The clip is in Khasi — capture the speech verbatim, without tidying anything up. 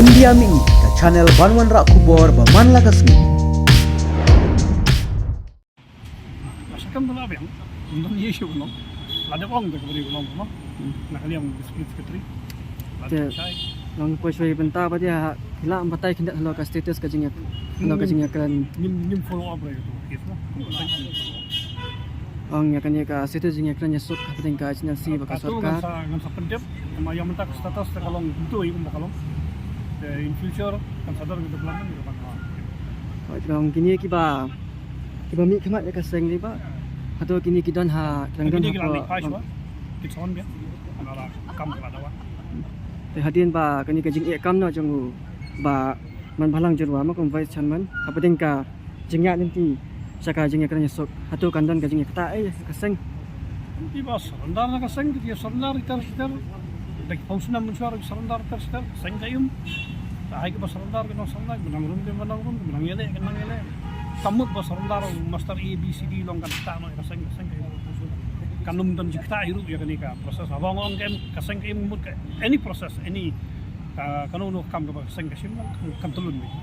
India Mini, ka channel ban wanrah khubor ba man la ka sngi. Ba sha kam ba la biang, ym don ïa shu ban long. La dep ong te ka bari ban long, no? Na ka liang ka split secretary. La dep shai. Long poi shoi bynta ba dei ha, ki la ym batai khyndiat halor ka status ka jingïa, halor ka jingïakren. Ngim, ngim follow up re ka tu case, no? Ong ïa kane ka status jingïakren ïasuk hapdeng ka H N L C bad ka sorkar. Ngan sa, ngan sa pyndep, namar ïa mynta ka status te ka long kumto ïa kumba ka long. Te in future kan sa don ka development ïa ka ban. Hooid, long kine kiba, kiba mih khmat ïa ka seng dei ba. Hato kine ki don ha, ki dang don ha, kine ki la leit phai shuwa. Ki son biang. Ala kam ka la dawa. Te hadien ba kane ka jingeh kam noh jong u Bah Manbhalang Jyrwa ma kum Vice Chairman hapdeng ka jingïaid lynti sha ka jingïakren ïasuk, hato kan don ka jingïaktah ei ka seng? Ki ba surrender na ka seng ki surrender iter iter. Da ki phew snem mynshuwa ki surrender iter iter, ka seng ka im. Ka ai ki ba surrender ki nang surrender, ki ba nang rung ki ba nang rung, ki ba nang ïaleh ki nang ïaleh. Ka mut ba surrender master A B C D long kan ktah noh ïa ka seng, ka seng ka im. Kan ym don jingktah hi ruh ïa kane ka process. Haba nga ong ka im, ka seng ka im mut ka any process, any, ah, kano kano kam kaba ka seng ka shim kan tyllun beit.